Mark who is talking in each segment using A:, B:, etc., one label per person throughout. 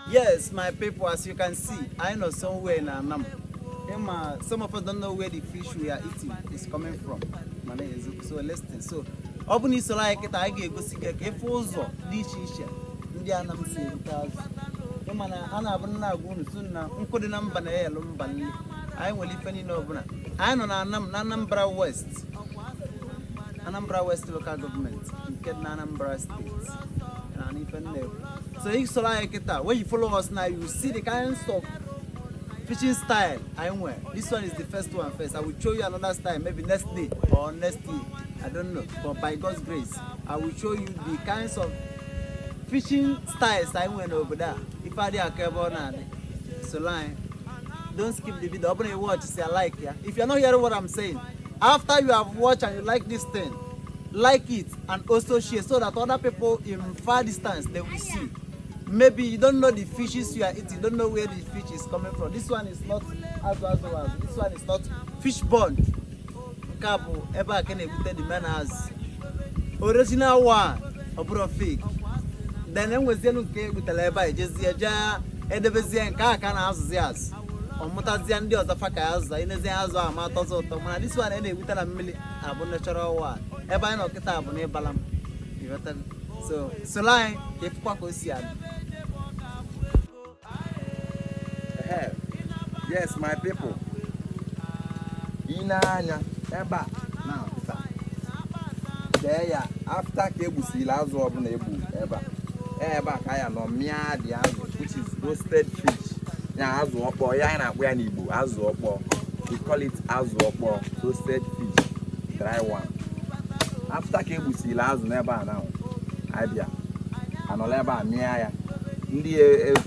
A: Yes, my people, as you can see, I know somewhere in Anam. Emma, some of us don't know where the fish we are eating is coming from. Mana eziokwu. So listen. So, ọ bụ na isoro anyị kịta, anyị ga-egosi gị ka ịfụ ụzọ dị iche iche ndị Anam si erute azụ. Ịma na a na-abụ nna agwa unu sị na nkụ dị na mba na-eyelụ mba nri. Anyị nwere ife niile ọbụla. Anyị nọ na Anam, na Anambra West. Anambra West Local Government nke dị na Anambra State. Na ife m na-ekwu. So isoro anyị kịta, when you follow us now, you see the kinds of fishing style anyị nwere. This one is the first one first. I will show you another style maybe next day or next year. I don't know. But by God's grace, I will show you the kinds of fishing styles anyị nwere n'obodo a. Ife adịghị aka ebe ọ na-adị. Soro anyị. Don't skip the video. Ọ bụrụ na you watch, say like ya. If you're not hearing what I'm saying, after you have watched and you like this thing, like it and also share so that other people in far distance, they will see. Maybe you don't know the fishes you are eating, you don't know where the fish is coming from. This one is not azụ azụ azụ. This one is not fish pond. Nke a bụ ebe a ka na-egbute the main azụ. Original one, ọ bụrụ fake. Then enwezielu nke egbutere ebe a, ejezie jee edebezie nke a ka na-azụzi azụ. Ọ mụtazie ndị ọzọ fa ka ya azụza inezie azụ ahụ ma atọzi ụtọ, mana this one a na-egbute na mmiri abụ natural one. Ebe anyị nọ kịta bụ n'ịbala m. Ịghọtago? So soro anyị ka ịfụkwa ka o si adị.
B: Ehe. Yes, my people. Ị na-anya ebe a na taa. Dee ya after ka egbusiri azụ ọbụla egbu ebe a. Ebe a ka ya nọ mịa dị azụ, which is roasted fish. Ya azụ ọkpọ, ya anyị na-akpọ ya n'Igbo azụ ọkpọ. We call it azụ ọkpọ, roasted fish, dry one. After ka egbusiri azụ n'ebe a now, abịa anọla ebe a mịa ya. Ndị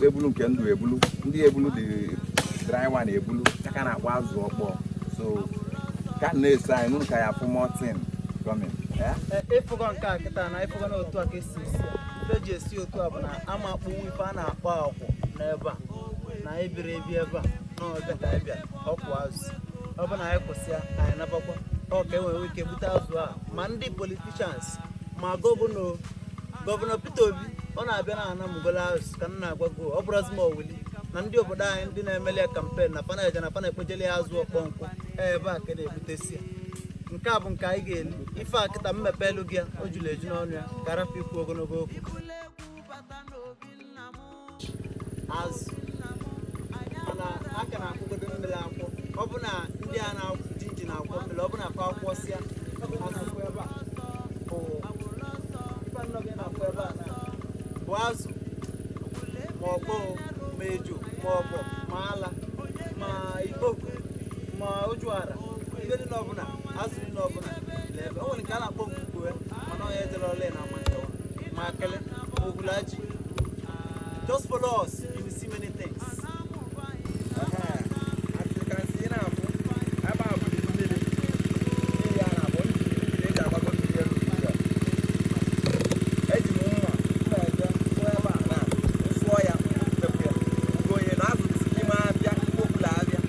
B: ebulu nke ndụ ebulu, ndị ebulu dị dry one ebulu, ya ka na-akpọ azụ ọkpọ. So ka na-eso anyị nụrụ ka ya afụ more thing coming. Eh?
A: Ịfụgo nke a kịta na ịfụgo na otu a ka esi esi ya. Ife eji esi otu a bụ na ama akpụnwu ife a na-akpọ akwụ n'ebe a na anyị biri ebi ebe a n'ọbịa ka anyị bịara ọkwụ azụ. Ọ bụ na anyị kwụsị ya, anyị nabakwa ọ ka e nwere ike gbute azụ a. Ma ndị politicians, ma governor Peter Obi, ọ na-abịa na ana mugolo azụ ka m na-agwa go. Ọ bụrụzi ma owuli na ndị obodo anyị ndị na-emeli ya campaign na fana eje na fana ekpejeli ya azụ ọkpọ nkwụ ebe a ka na-ebutesi ya. Nke a bụ nke anyị ga-eli. Ife a kịta mmepe elu gị ya, o juru eju n'ọnụ ya ka arapụ ikwu ogologo okwu. Azụ mana aka na-akwụgodo mmiri akwụ. Ọ bụ na ndị a na-akwụ ji na-akwọ mmiri, ọ bụ na fa akwọsịa azụ ebe a bụ ife nnọọ gị na-akwụ ebe a na bụ azụ, ma ọkpọ, ma eju, ma ọbọ, ma ala, ma ikoko, ma ojuara, ihe niile ọbụla, azụ niile ọbụla n'ebe o nwere nke a na-akpọ nkwukwe, mana onye ejere ọla na ama nkewa, ma akịlị, ma ogwulaji. Just follow us, you will see many things.
B: Ehe. As you can see na-afụ ebe a bụ mmiri mmiri a na-abụ njiri eji agbago mmiri elu ugbu a. Eji m mma mma eje sụọ ebe a na nsụọ ya mepụ ya ugo onye na azụ dịsị n'ime abịa mkpokwu abịa m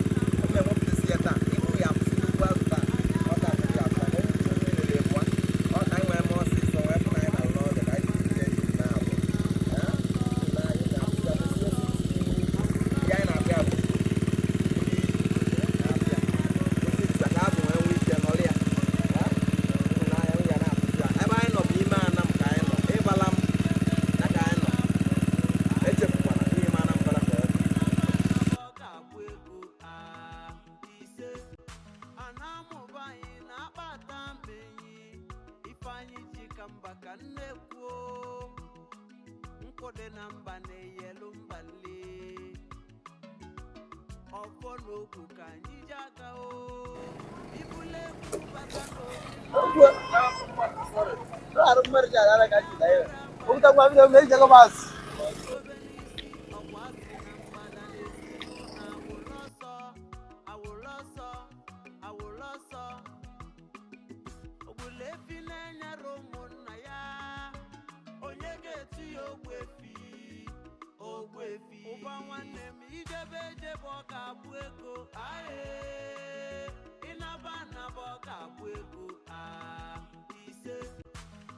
B: na-enwepụtasị ya taa ịhụ ya afụsị nnukwu azụ taa. Ọ ka afụ ya afụ na onye nwere ebua ọ ka anyị nwee mee ọsịsọ wee fụ na anyị na-alụ n'oge ka anyị ji jiri na-abụ na anyị na-afụsị afụsị osisi ihe anyị na-apịa bụ na-apịa osisi ka azụ wee nwee ike nọrọ ya ịhụnanya ya na-apụsị ya. Ebe anyị nọ bụ ime Anam ka anyị nọ, ịbala m ya ka anyị nọ. Echefukwana n'ime Anambra ka ọ bụ.
C: Ọ ga-abụ ego a ise a na-amụba anyị na-akpata mbenyi ifeanyị ji ka mba ka nne kwuo nkwụ dị na mba na-eyelu mba nle ọfọ n'okwu ka anyị ji aga o ibule egwu bata n'obi. Obe n'isi ọkwa asị na mgbada na-esi na awụrụ ọsọ, awụrụ ọsọ, awụrụ ọsọ. Ogbulu efi na-enyere ụmụnna ya, onye ga-eti ya ogbu efi, ogbu efi. Ụba nwanne m, ijebe ejebe, ọ ga-abụ ego aye. Ịnaba anaba, ọ ga-abụ ego a ise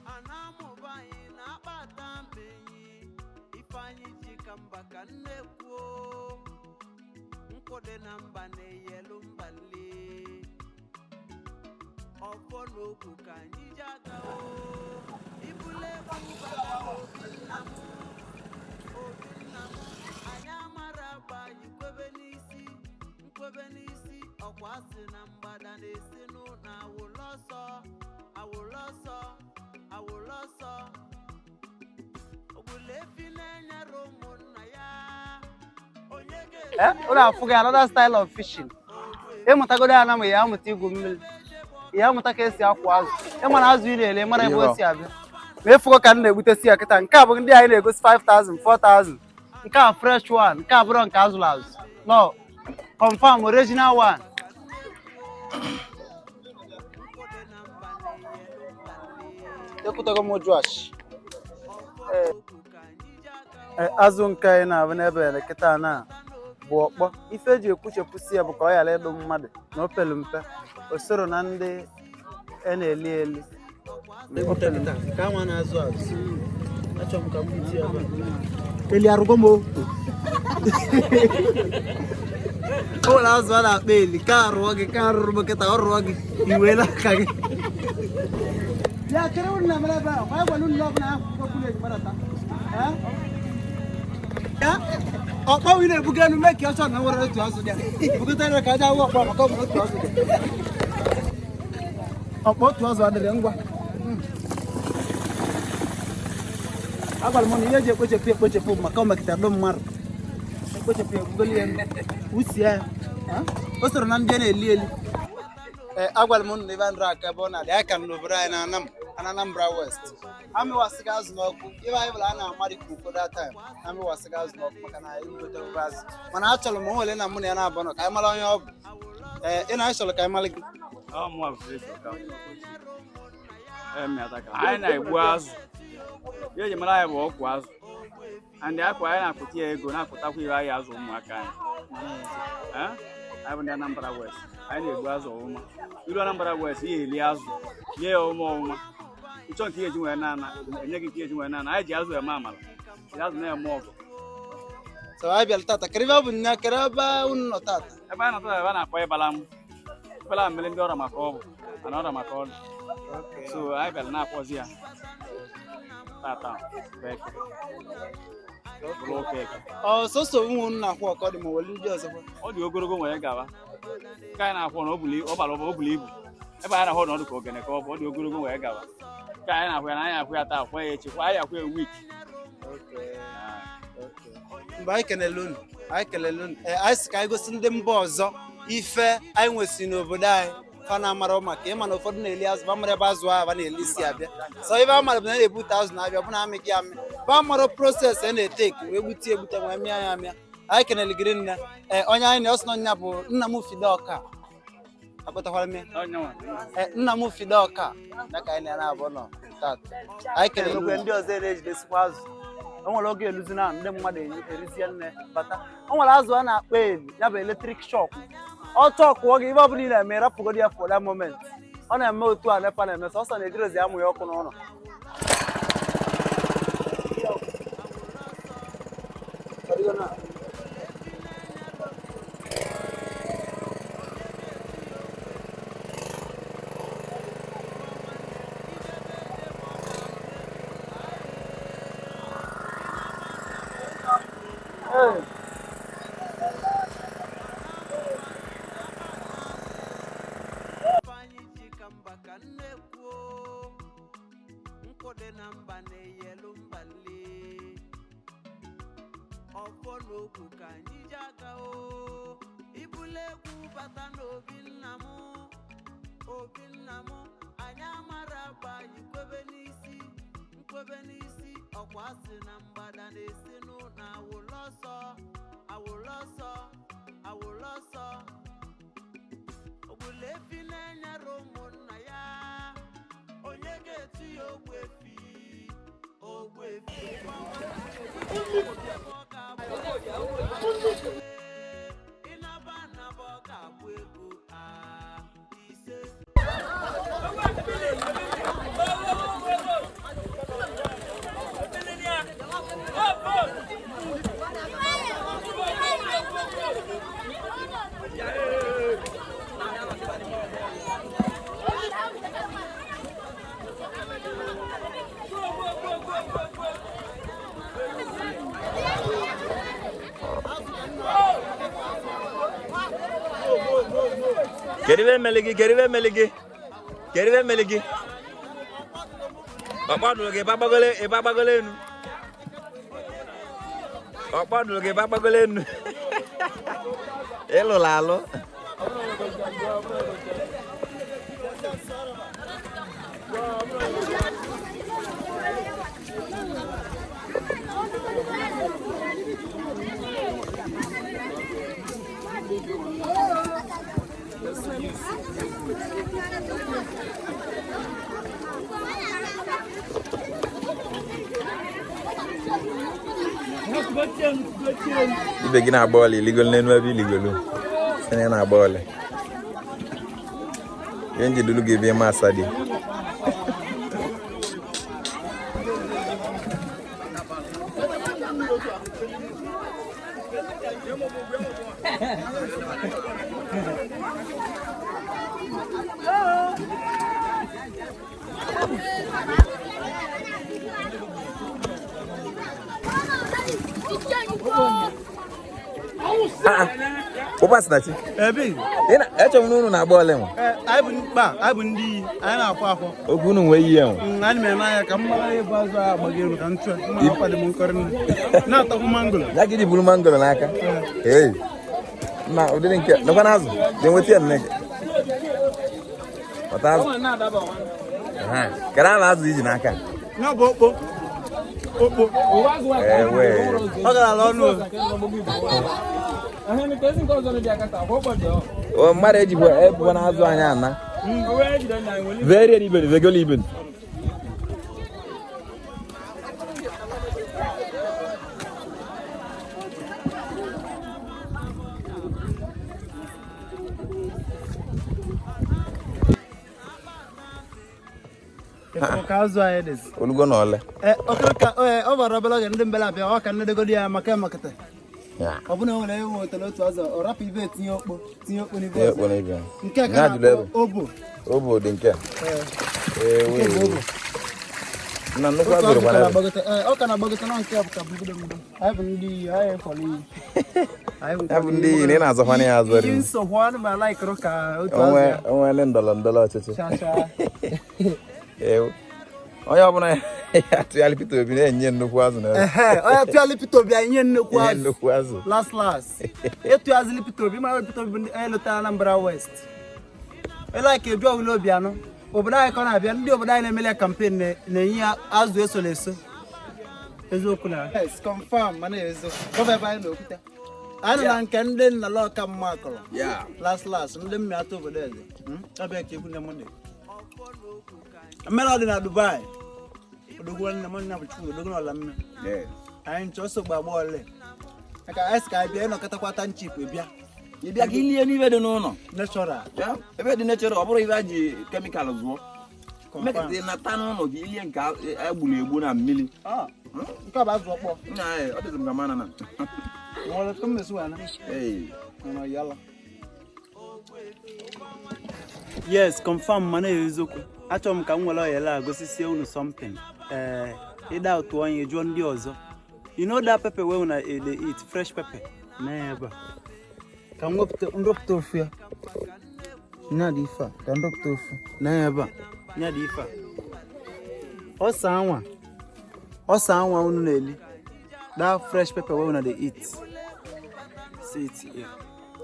C: a na-amụba anyị na-akpata mbenyi ifeanyị ji ka mba ka nne kwuo nkwụ dị na mba na-eyelu mba nli ọfọ n'okwu ka anyị ji aga o ibule egwu bata n'obi nna m obi nna m anyị amara agba anyị kwebe n'isi nkwebe n'isi ọkwa asị na mgbada na-esi n'ụlọ awụlọsọ awụlọsọ awụlọsọ ogbulefi na-enyere ụmụnna ya onye ga-esi
A: Ụlọ afụ gị another style of fishing. Ịmụtagodo ya na ma ya amụta igwu mmiri, ya amụta ka esi akwụ azụ. Ịma na azụ ị na-ele, mara ebe o si abịa. Ma ịfụgo ka m na-egbutesi ya kịta. Nke a bụ ndị anyị na-egosi 5000, 4000. Nke a fresh one, nke a bụrụ nke azụrụ azụ. No, confirm original one.
C: Nkwụ dị na mba na-eyelu mba nli
A: Ekwutego m Josh.
C: ọfọ n'okwu ka anyị ji aga.
A: Azụ nke anyị na-abụ n'ebe ele kịta na bụ ọkpọ. Ife eji ekwuchepụsị ya bụ ka ọ ghara ịdụ mmadụ na o pelu mpe. O soro na ndị e na-eli eli. Nke anwa na-azụ azụ, achọrọ m ka m gbute ya. Eli arụgo m o. O nwere azụ a na-akpọ eli ka arụọ gị, ka arụrụ m kịta, ọ rụọ gị iweela aka gị. Ya kere unu na mere ebe ahụ, kwa gwara unu ọbụla ahụ kwuru eji gbadata. Ya ọkpọ ị na-ebuga elu mee ka ọ chọrọ na nwere otu azụ dị ya. Bugotere ka aja awụ ọkpọ maka ọ nwere otu azụ dị. Ọkpọ otu azụ adịrị ngwa. Agwara m na ihe eji ekpochepụ ekpochepụ bụ maka o mekịtara ndụ mmadụ. Ekpochepụ ebugoli ya usie ya. O soro na ndị a na-eli eli. Ee, agwara m na ebe ndụ aka ebe ọ na-adị anyị ka nọ n'obodo anyị na Anam na Anambra West. Amịwasịghị azụ n'ọkụ ibe anyị bụla a na-ama dị ka uko that time. Amịwasịghị azụ n'ọkụ maka na anyị gotere ụgwọ azụ, mana achọrọ m nwere na mụ na ya na-abụ nọ ka anyị mara onye ọ bụ. Ee, ị na-achọrọ ka anyị mara gị.
D: Ọ mụnwa bụ Victor Okafor. Anyị na-egbu azụ. Ihe eji mara anyị bụ ọkwụ azụ. And akwa anyị na-akpụta ya ego, na-akpụtakwa ihe anyị azụ ụmụaka anyị. Eh? Anyị bụ ndị Anambra West. Anyị na-egbu azụ ọfụma. Iru Anambra West, ihe eli azụ, nye ya ọfụma ọfụma. Ịchọ nke ihe eji nwere nana, enye gị nke ihe eji nwere nana. Anyị ji azụ eme amala. Ji azụ na-eme ọgụ.
A: So anyị bịara tata kere ebe ọ bụ nya kere ebe unu nọ tata.
D: Ebe anyị nọ ebe a na-akpọ ịbala m. Ịbala m mere ndị ọrịa maka ọgwụ, mana ọrịa maka ọrụ. So anyị bịara na-akpọzi ya tata bụ Eke. Bụrụ ụka Eke.
A: Ọ sọsọ ụmụ unu na-akwụ ọkọ dị ma were ndị ọzọ kwa?
D: Ọ dị ogologo nwere gaba. Nke anyị na-akwụ na ọ bara ụba, o buru ibu. Ebe anyị na-ahụ na ọ dị ka ogene ka ọ bụ, ọ dị ogologo nwere gaba. Nke anyị na-akwụ ya na anyị akwụ ya taa, akwụ ya echi, kwa anyị akwụ ya week.
A: Mgbe anyị kelele unu, anyị kelele unu. Ee, anyị sị ka anyị gosi ndị mba ọzọ ife anyị nwesi n'obodo anyị fa na-amara maka ịma na ụfọdụ na-eli azụ ba mara ebe azụ ahụ ba na-eli si abịa. So ife amara bụ na a na-ebute azụ na-abịa bụ na amị gị amị ba mara process a na-eteki wee gbute egbute wee mịa ya amịa. Anyị kelele gịrị nne. Ee, onye anyị na ọ sị na ọnya bụ nna m Fide Ọka, akpọtakwara m ya.
D: Onye nwe.
A: Ee, nna m Fide Ọka ya ka anyị na-abụ nọ tata. Anyị kelele ndị ọzọ na-ejidesikwa azụ. O nwere oge eluzi na ndị mmadụ erizie nne bata. O nwere azụ a na-akpọ eli, ya bụ electric shock. Ọ chọkụọ gị, ibe ọbụla ị na-eme rapụgodi ya for that moment. Ọ na-eme otu a NEPA na-eme sọsọ na-ejirozi amụ ya ọkụ n'ụlọ. Ee.
C: Anyị ji ka mba ka nne kwuo nkwụ dị na mba na-eyelu mba nli ọfọ n'okwu ka anyị ji aga o ibule egwu bata n'obi nna m obi nna m anyị amara agba anyị kwebe n'isi nkwebe n'isi ọkwa asị na mgbada na-esi n'ụlọ awụlọsọ awụlọsọ awụlọsọ ogbulefi na-enyere ụmụnna ya onye ga-etu ya ogbuefi ogbuefi ọ ga-abụ ịnaba anaba ọ ga-abụ ego a ise.
B: Kedu ibe meli gị? Kedu ibe meli gị? Kedu ibe meli gị? Ọkpọ dụrụ gị, ịba gbagolo enu. Ọkpọ dụrụ gị, ịba gbagolo enu. Ịlụrụ alụ. Ibe gị na-agba ọlị, iligolu n'enu ebe iligolu. Sị na ị na-agba ọlị. Ihe nji dulu gị ebe ịma asa dị. Ụba sị na chi. Eche m na unu na-agba ọlị nwa.
A: Anyị bụ ndị iyi, anyị na-akwọ akwọ.
B: Okwu unu nwee iyi enwe.
A: Anyị mere n'anya ka m mara ịbụ azụ a agbaghị elu ka m chụọ mma akwado m nkọrị nne. Na-atakwu mangolo.
B: Ya ka iji buru mangoro n'aka. Ee. Na ụdịrị nke nakwa n'azụ. Je nweta ya nne gị. Ọta azụ. Kedu aha azụ iji n'aka?
A: Ya bụ okpo. Okpo.
B: Ewe.
A: Ọ gara ala ọnụ.
B: O mmadụ ejikwa ebubo n'azụ anyị ana. Very iberi, vegolo iberi.
A: Ka azụ anyị dịzi.
B: Olugo na ole.
A: Ọ bara obere oge ndị mbele abịa, ọ ka nnedegodi ya maka emakịta. Ọ bụna o nwere ewu wetara otu azụ, ọ rapụ ibe etinye okpo, tinye okpo n'ibe ọzọ. Nke a ka na-akpọ obo.
B: Obo dị nke a. Na nnukwu azụ gbara ebe.
A: Ọ ka na-agbagote na nke a bụ ka bugodo mbido. Anyị bụ ndị iyi, anyị fọrọ iyi.
B: Ya bụ ndị iyi na ị na-azọkwana ya azọrị.
A: Iyi nsogbu anụ ma laikụrụ ka otu azụ ya.
B: Onwele ndọrọ ndọrọ ọchịchị. Onye ọbụla ya atụgharị Peter Obi na-enye nnukwu azụ na
A: onye atụgharị Peter Obi anyị nye nnukwu azụ. Last last. Etụghazili Peter Obi, mara Peter Obi bụ onye lụtara Anambra West. Elike eju ọwụla Obianọ. Obodo anyị ka ọ na-abịa, ndị obodo anyị na-emeli ya kampen na-enye ya azụ esola eso. Eziokwu na. Yes, confirm, mana eziokwu. Gọva ebe anyị na-okwute. Anyị nọ na nke ndị nna lọka mma akọrọ. Last last, ndị mmịata obodo eze. Ọbịa ka egwu nne m dị. Mmere ọ dị na Dubai. Odogwu nne m nna bụ Chukwu, odogwu n'ọla mme. Anyị nchọ ọsọ gba agba ole. Maka anyị sị ka anyị bịa ịnọkọtakwa tanchip bịa.
B: Ị bịa ka ilie n'ibe dị n'ụlọ.
A: Natural.
B: Ebe dị natural, ọ bụrụ ibe ji kemikal zụọ. Mekata nata n'ụlọ ka ilie nke egburu egbu na mmiri.
A: Nke ọ bụ azụ ọkpọ.
B: Ọ dịzị m ka mana na.
A: Nwere ka m esi wee na. Yes, confirm mana eziokwu. Achọrọ m ka m nwere oyele a gosisie unu something. Ịda otu onye jụọ ndị ọzọ. You know that pepper wey una dey eat, fresh pepper. Na ebe a. Ka m wepụta ndọpụta ofu ya. Nya dị ife a, ka ndọpụta ofu. Na ebe a. Nya dị ife a. Ọsa anwa. Ọsa anwa unu na-eli. That fresh pepper wey una dey eat. See it here.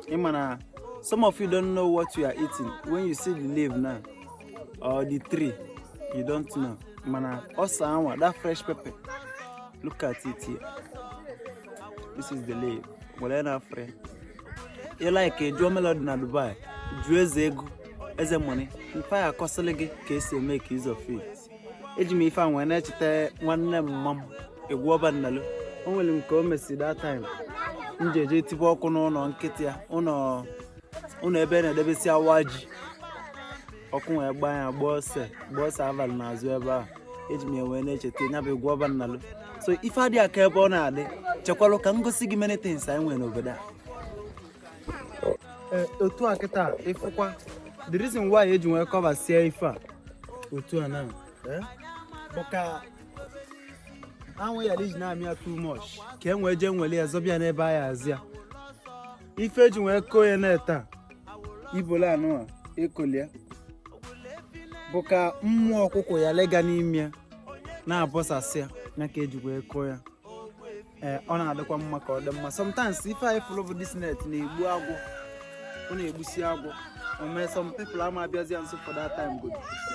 A: Ịma some of you don't know what you are eating. When you see the leaf now or the tree, you don't know. Mana ọsa anwa, that fresh pepper. Look at it here. This is the leaf. Were na fresh. You like a jụọ melody na Dubai, jụọ eze ego, eze money. Mfe ya akọsịlị gị ka esi eme ka use of it. Eji m ife a nwee na-echeta nwanne mma m egwu ọba nnalo. O nwere nke o mesi that time. M ji eje tikwa ọkụ n'ụlọ nkịtị ya, ụlọ ebe na-edebesi awa ji. Ọkụ wee gbaa ya, gbaa ose abalị n'azụ ebe ahụ. Eji m ya wee na-echeta ya bụ egwu ọba nnalo. So ife adịghị aka ebe ọ na-adị, chekwalụ ka m gosi gị many things anyị nwere n'obodo a. Otu a kịta ịfụkwa the reason why eji nwee cover sie ife a otu a na bụ ka anwụ yara iji na-amị ya too much ka e nwee jee nwere ya zọbịa n'ebe anyị azụ ya. Ife eji nwee koo ya na-ete a Ibolo anụwa ekolia bụ ka mmụọ ọkụkọ ya lega n'ime ya na-abọsasị ya, ya ka eji wee kụọ ya. Ee, ọ na-adịkwa mma ka ọ dị mma. Sometimes ife anyị fụrụ bụ this net na-egbu agwọ, ọ na-egbusi agwọ. O mee some people ama abịazi ya nso for that time, go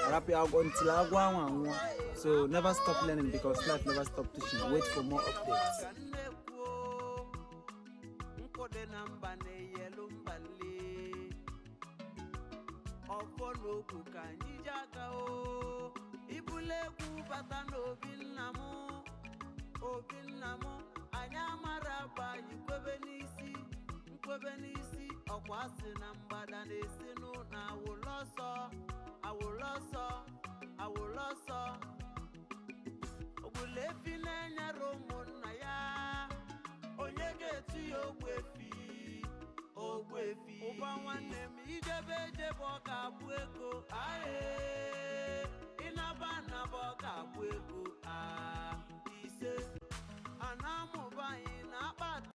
A: arapụ ya agwọ until agwọ ahụ anwụọ. So never stop learning, because life never stop teaching. Wait for more updates.
C: Ka nne kwuo nkụ dị na mba na-eyelu mba nli ọfọ n'okwu ka anyị ji aka o ibule egwu bata n'obi nna m, obi nna m. Anyị amara agba anyị kwebe n'isi, nkwebe n'isi. Ọkwa sị na mgbada na-esi n'ụlọ awụlọsọ, awụlọsọ, awụlọsọ. Ogbulefi na-enyere ụmụnna ya, onye ga-etu ya ogbuefi, ogbuefi? Ụba nwanne m, ijebe ejebe, ọ ga-abụ ego.